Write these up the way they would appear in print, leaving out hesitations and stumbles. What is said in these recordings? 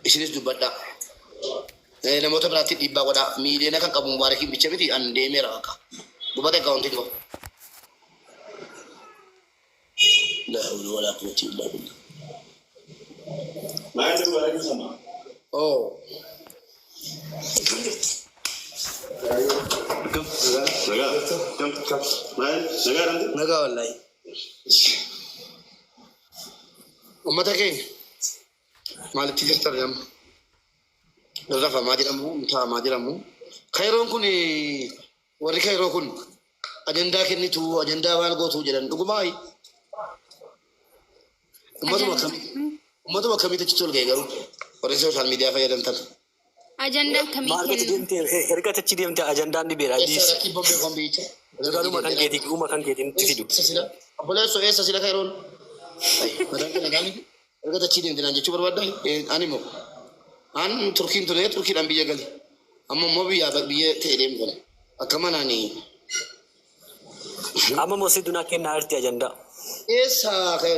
Isinis dubbadhaa. Namoota biraatti dhiibbaa godhaa. Miiliyoona kan qabu Mubaarakiin bicha miti an deemeera bakka. Gubate akkaawuntiin koo. Laa hawla walaa quwwata illaa billah. Maal Mubaarakiin sama? Oh. Akkam? Nagaa. Akkam? Maal? Nagaa dhamte? Nagaa wallaahi. Uummata keenya maalitti jirtan amma? Rafamaa jedhamu, taa'amaa jedhamu. Kairoon kun, warri Kairoo kun ajandaa kennitu, ajandaa maal gootu jedhan dhugumaa? Uummatuma akkamii, uummatuma akkamiitu achitti ol ga'e garuu warri social media fayyadamtan? Ajandaa akkamii Maal gati kennu? deemte erga achi deemte ajandaan dhibeera. Eessa rakkii bombee kombiicha? Garuma kan keetii uuma kan keetiin itti fidu. Eessa sila? Obboleessoo, eessa sila Kairoon? Mataan keenya gaanii erga dachii deemte naan jechuu barbaadda? Ani immoo an Turkiin ture, Turkiidhaan biyya gali. Amma immoo biyya biyya ta'e deemu kana. Akka manaani. Amma moo si dunaa kennaa jirti ajandaa. Eessa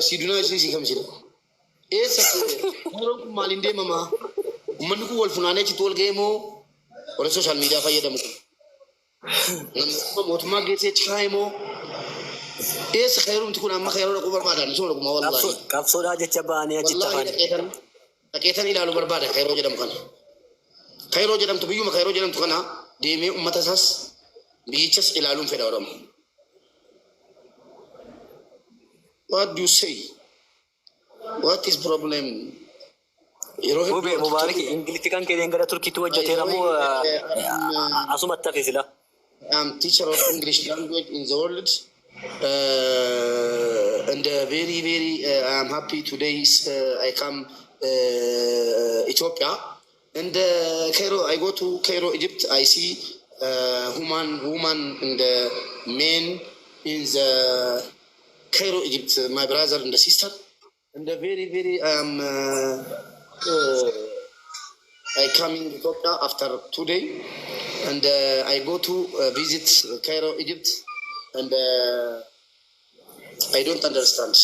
si dunaa isii si kam sila? Eessa Kairoon kun maaliin deemamaa? Uummanni kun wal funaanee achitti wal ga'ee moo warra social media fayyadamu kun? Mootummaa geessee achi kaa'e moo? Eessa Kairumti kun? Amma Kairoo dhaquu barbaadan isuma dhuguma wallaahi. Qabsoodhaa jecha ba'anii achitti Wallaahi hafan. Dhaqeetan ilaaluu barbaada Kairoo jedhamu kana. Kairoo jedhamtu, biyyuma Kairoo jedhamtu kana deemee uummata isaas biyyichas ilaaluun fedha Oromo. What do you say? What is problem? Yeroo hedduu Mubee Mubaarik, Ingiliffi kan keetiin gara Turkiitti hojjeteera moo asumatti hafe sila? I'm teacher of English language in the world. And very, very, I am happy today I come Ethiopia. And Cairo, I go to Cairo, Egypt. I see human, woman and men in the Cairo, Egypt. My brother and sister. And very, very, I am, I come in Ethiopia after 2 day, and I go to visit Cairo, Egypt, and I don't understand.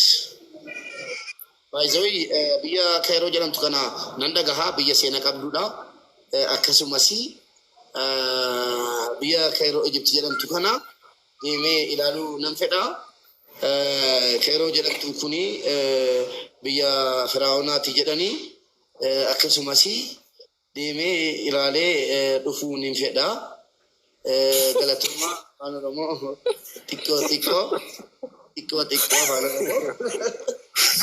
By the way, biyya Cairo jedhamtu kana nan dhagahaa, biyya seena qabdudha. Akkasumas biyya Cairo, Egypt jedhamtu kana deemee ilaaluu nan fedha. Cairo jedhamtu kuni biyya Firaa'oonaati jedhanii, akkasumas deemee ilaalee dhufuu nin fedha. Galatoomaa. Afaan Oromoo xiqqoo xiqqoo xiqqoo xiqqoo afaan Oromoo.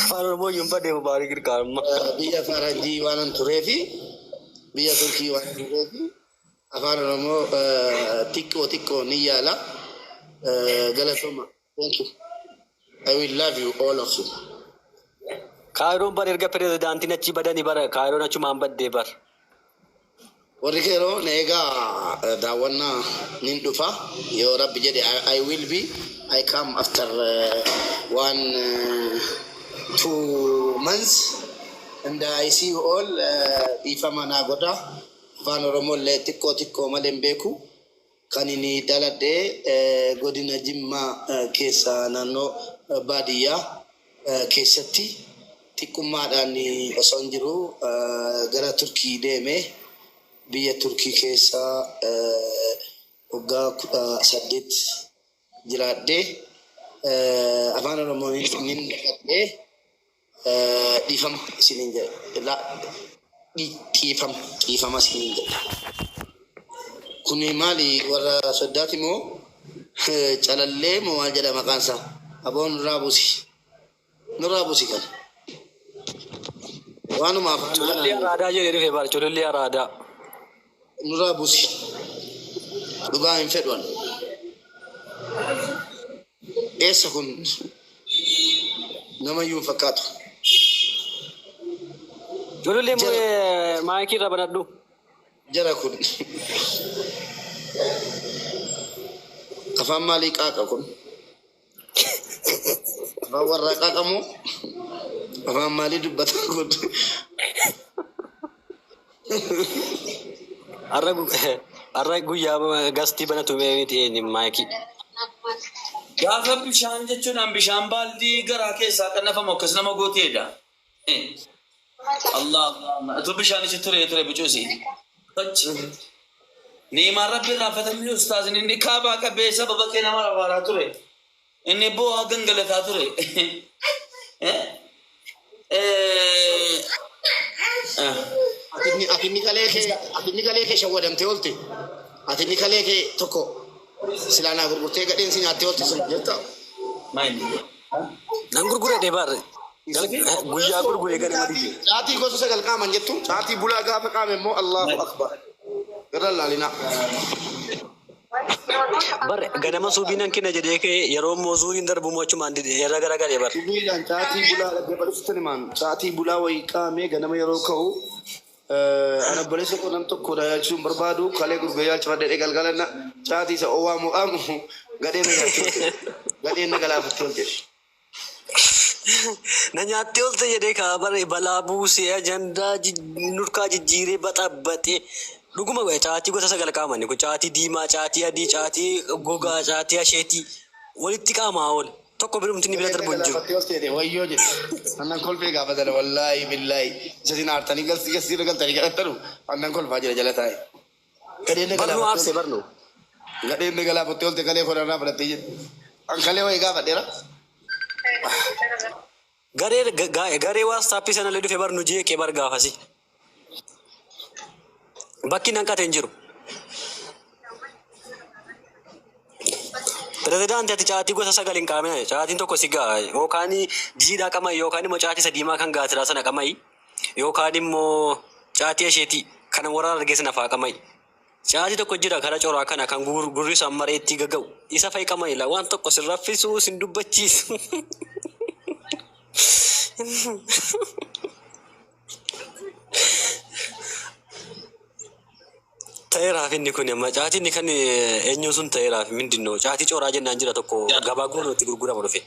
Afaan Oromoo iyyuu hin badee Mubaarik hirkaamma. Biyya faranjii waanan tureefi biyya Turkii waanan tureefi afaan Oromoo xiqqoo xiqqoo ni yaala. Galatooma. Thank you. I will love you, all of you. Kaayiroon bar erga pirezidaantiin achi badanii bara Kaayiroon achumaan baddee bar. Warri Keeroo na eegaa, daawwannaa nin dhufa yoo Rabbi jedhe. I will be I come after 1, 2 months and I see you all. Dhiifama naa godha, afaan Oromoo illee xiqqoo xiqqoo malee hin beeku. Kan inni dhaladhe godina Jimmaa keessa, naannoo baadiyyaa keessatti. Xiqqummaadhaan osoo hin jiru gara Turkii deeme. Biyya Turkii keessa waggaa 18 jiraadhe. Afaan Oromoo nin dhaladhe. Dhiifama isiniin jedha, dhiifama, dhiifama isiniin jedha. Kuni maali, warra soddaati moo calallee moo maal jedha maqaan isaa? Aboo, nurraa buusi, nurraa buusi kana waanuma afaan Culullee kanaan. Araadaa jedhee dhufe bar, culullee araadaa. Nurraa buusi, dhugaa hin fedhu ani. Eessa kun? Namayyuu hin fakkaatu. Culullee Jara maayikii irra banadhu. Jara kun afaan maalii qaaqa kun? Afaan warraa qaaqa moo afaan maalii dubbata kun? Har'a guyyaa gastii banatu miti eenyu maayikii. Gaafa bishaan jechuudhaan bishaan baaldii garaa keessaa qannafamu akkas nama gooteedha. Allah Allah. Utuu bishaan itti ture ture bicuusi. Tochi. Niimaan rabbi irraanfatamni ustaazin inni kaabaa qabee sababa kee nama rafaaraa ture. Inni bu'aa gangalataa ture. Eh? Eh. Ah. Atinni kalee kee shawwadamtee oolte. Atinni kalee kee tokko silaa naa gurgurtee gadheen si nyaattee oolte sun jettaa. Maayini. Nan gurguradhe bar. Guyyaa gurguree ganama dide. Caatii gosa sagal qaaman jettu caatii bulaa gaafa qaame immoo Allahu akbar. Irra laalinaa. Bar ganama suubii nan kenna jedhee ka'e yeroo immoo zuuriin darbu immoo achumaan dide irra garagalee bar. Subiidhaan caatii bulaa dhaggeeffadhu himaan caatii bulaa wayii qaamee ganama yeroo ka'u ana obboleessa koo nam tokko yaalchisuun barbaadu kalee gurguree yaalchifadhe galgala na caatii isa owwaa mo'amu gadheen na nyaatte gadheen na galaafatte oolte. Na nyaattee oolte jedhee kaa bare balaa buusee ajandaa nurkaa jijjiiree baxabbaxee dhuguma caatii gosa sagal qaamanni kun caatii diimaa, caatii adii, caatii gogaa, caatii asheetii walitti qaamaa oole. Tokko birumti inni bira darbu hin jiru. Galaafattee oolte wayyoo jedhe. Annan kolfee gaafa sana wallaahi billaahi isa sin aartanii galsi galsi irra galtanii kadhattanu annan kolfaa jira jala taa'e. Gadheen na Barnuu galaafattee aarsee oolte. barnuu. Gadheen na galaafattee oolte kalee konarraa fudhattee jedhe. An kalee wayii gaafadheera. Garee garee WhatsAppii sanallee dhufe barnu jeeqee bar gaafasi. Bakki nan qate hin jiru. Pirezidaantii ati caatii gosa sagal hin qaamina. Caatiin tokko si ga'a. Yookaan jiidhaa qama'i yookaan immoo caatii isa diimaa kan gaatiraa sana qama'i. Yookaan immoo caatii asheetii kana warra argeessa nafaa qama'i. Caatii tokko jira karaa coraa kana kan gurri isaan mareetti gaga'u. Isa fa'i qama'i la waan tokko sin raffisu sin dubbachiisu. Ta'eeraaf inni kun amma caatiin kan eenyu sun ta'eeraaf mindinno caatii coraa jennaan jira tokko gabaa goonootti gurgurama dhufe.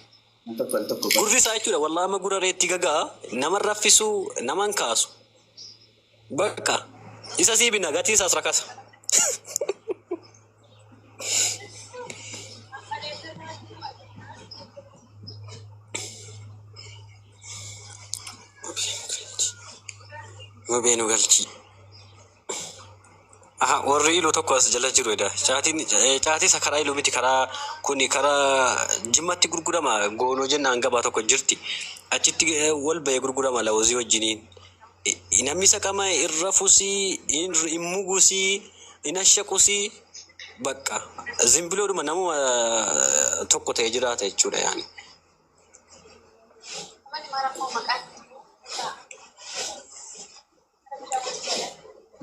Tokko tokko. Gurri isaa jechuudha wallaahi amma gurra reetti gagaa nama raffisu nama hin kaasu. Bakka isa sii bina gatii isaas rakasa. Mubee nu galchi. Aha, warri iluu tokko as jala jiru edha. Caatiin caatii isa karaa iluu miti karaa kuni karaa jimmatti gurgurama goonoo jennaan gabaa tokko jirti. Achitti wal bahee gurgurama lawuzii wajjiniin. Namni isa qama hin rafusii, hin mugusii, hin ashaqusii bakka zimbiloodhuma namuma tokko ta'ee jiraata jechuudha yaani.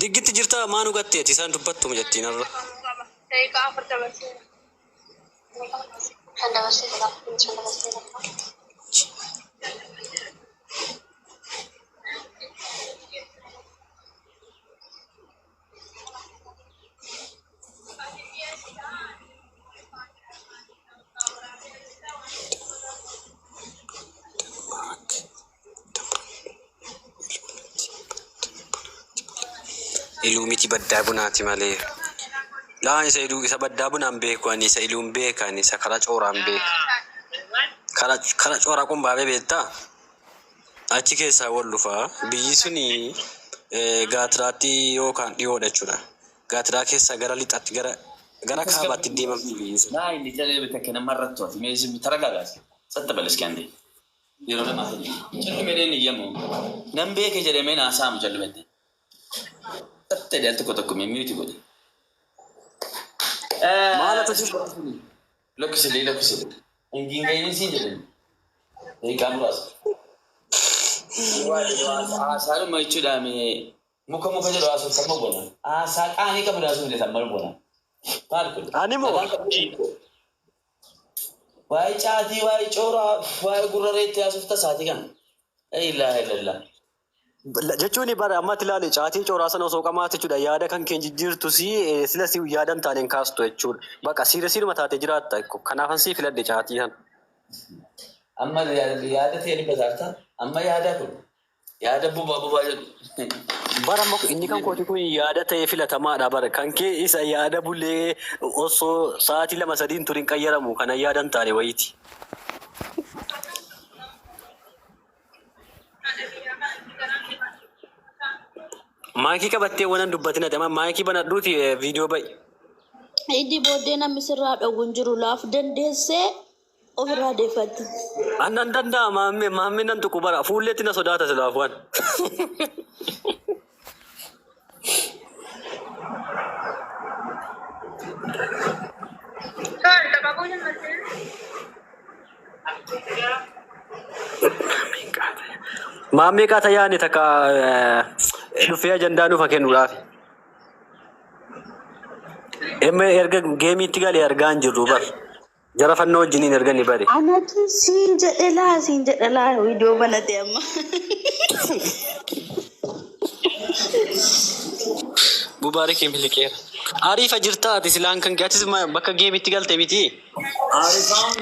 Diggitti jirtaa maa nu gatteeti isaan dubbattumu jettiin har'a. Daqiiqaa afur dabarseera. Iluu miti baddaa bunaati malee. Laan isa iluu isa baddaa bunaan beeku ani isa iluun beeka ani isa karaa cooraan beeka. Karaa cooraa kun baabee beektaa? Achi keessaa wal dhufaa. Biyyi suni gaatiraatti yookaan dhiyoodha jechuudha. Gaatiraa keessaa gara lixaatti gara kaabaatti deemamti biyyi sun. Naa inni jalee bita nama irratti to'ate mee isin taragaagaas satta balleessi kande yeroo lamaa sadii callume dheen iyyamu nan beeke jedhee mee naa saamu callumette satta jedhee tokko tokko mee mute godhe. Maal ati jiru? Lakkisilee lakkisilee hingiingayini siin jedhan daqiiqaa muraasa. Haasaadhuma jechuudha mee muka muka jedhu haasofama bona haasaa qaanii qabu haasofne filetan maal bona. Maal kun? Ani moo? Waa'ee caatii, waa'ee cooraa, waa'ee gurra reetti haasofta saatii kana. Laa ilaaha illallah. Jechuun bara ammatti ilaali caatii cooraa sana osoo qamaate jechuudha yaada kan kee jijjiirtu si sila si yaada hin taane hin kaastu jechuudha. Bakka siira siiruma taate jiraatta. Kanaafan sii filadhe caatii sana. Amma yaada ta'e dubbata Amma yaada kun yaada bobaa bobaa jedhu. Bara amma inni kan kooti kun yaada ta'e filatamaadha bara kan kee isa yaada bulee osoo sa'aatii lama sadiin turin qayyaramu kana yaada hin taane wayiiti. Maayikii qabattee waan dubbatin ati amma maayikii banadhuuti viidiyoo ba'i. Inni booddee namni sirraa dhowwu hin jiru laaf dandeessee ofirraa deeffatti. Annan danda'a maammee maammee nan tuqu bara fuulleetti na sodaata silaaf waan. Tol, tapha koo jalmattee. Maammee qaata yaani takka dhufee ajandaa nuuf haa kennuudhaaf. Amma erga geemiitti galee argaa hin jirru bar. Jara fannoo wajjiniin erga ni bade. Anatu siin jedhe laa siin jedhe laa viidiyoo banate amma. Mubaarik miliqeera. Ariifa jirtaa ati silaan kan kee atis bakka geemiitti galte miti. Arifaan.